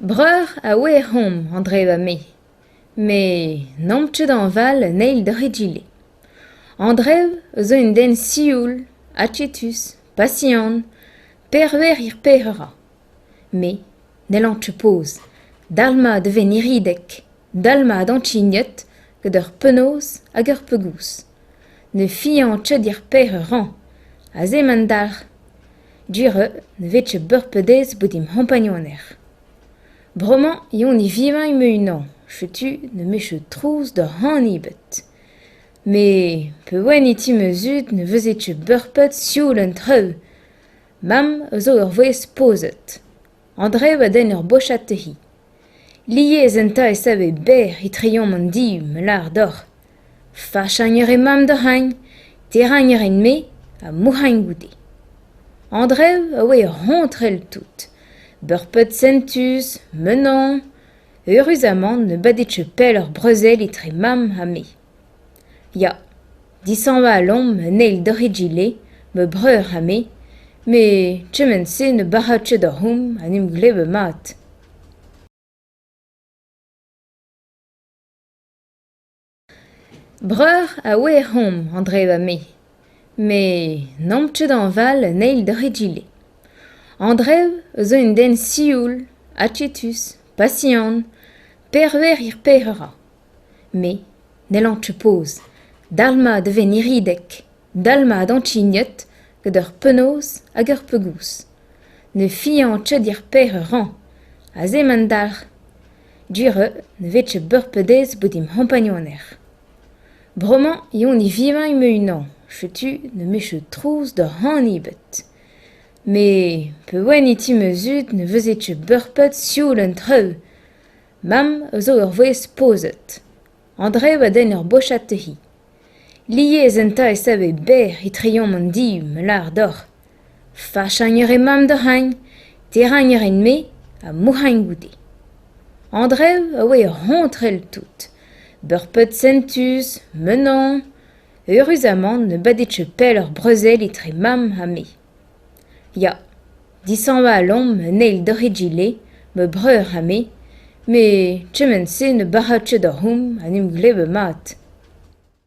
Breur a oa omp, Andrev ha me. Met n'omp ket hañval an eil doc'h egile. Andrev zo un den sioul, aketus, pasiant, perver er pezh a ra. Me n'hellan ket poz, dalc'hmat e ven hiridek, dalc'hmat ankeniet gant ur penaos hag ur pegoulz. Ne fiañ ket er pezh a ran, aze emañ an dalc'h. Gwir eo ne vez ket bepredez bout em c'hompagnoner. Bremañ eo on e vevañ ma-unan, setu ne 'm eus ket trouz da hani ebet. Met pa oan e ti ma zud ne veze ket bepred sioul an traoù. Mamm a zo ur wrez pozet. Andrev a denn ur bochad dezhi. Lies enta e save berr etreomp an div, me lâr deoc'h. Fachañ a rae mamm doc'hañ, terriñ a raen-me ha mouc'hañ goude. Andrev a oa ur c'hontrel-tout. Ur paotr sentus, menant, eüruzamant ne bade ket pell ur brezel etre mamm ha me. Ya, dishañval omp an eil doc'h egile, ma breur ha me, met kement-se ne barra ket ac'hanomp en em glevet mat. Breur a oa omp, Andrev ha me. Met n'omp ket hañval an eil doc'h egile. Andrev zo un den sioul, aketus, pasiant, perver er pezh a ra. Me n'hellan ket poz, dalc'hmat e ven hiridek, dalc'hmat ankeniet gant ur penaos hag ur pegoulz. Ne fiañ ket er pezh a ran, aze emañ an dalc'h. Gwir eo ne vez ket bepredez bout em c'hompagnoner. Bremañ eo on e vevañ ma-unan, setu ne 'm eus ket trouz da hani ebet. Met pa oan e ti ma zud ne veze ket bepred sioul an traoù. Mamm a zo ur wrez pozet. Andrev a denn ur bochad dezhi. Lies enta e save berr etreomp an div, me lâr deoc'h. Fachañ a rae mamm doc'hañ, terriñ a raen-me ha mouc'hañ goude. Andrev a oa ur c'hontrel-tout. Ur paotr sentus, menant, eüruzamant ne bade ket pell ur brezel etre mamm ha me. Ya, dishañval omp an eil doc'h egile, ma breur ha me, met kement-se ne barra ket ac'hanomp en em glevet mat.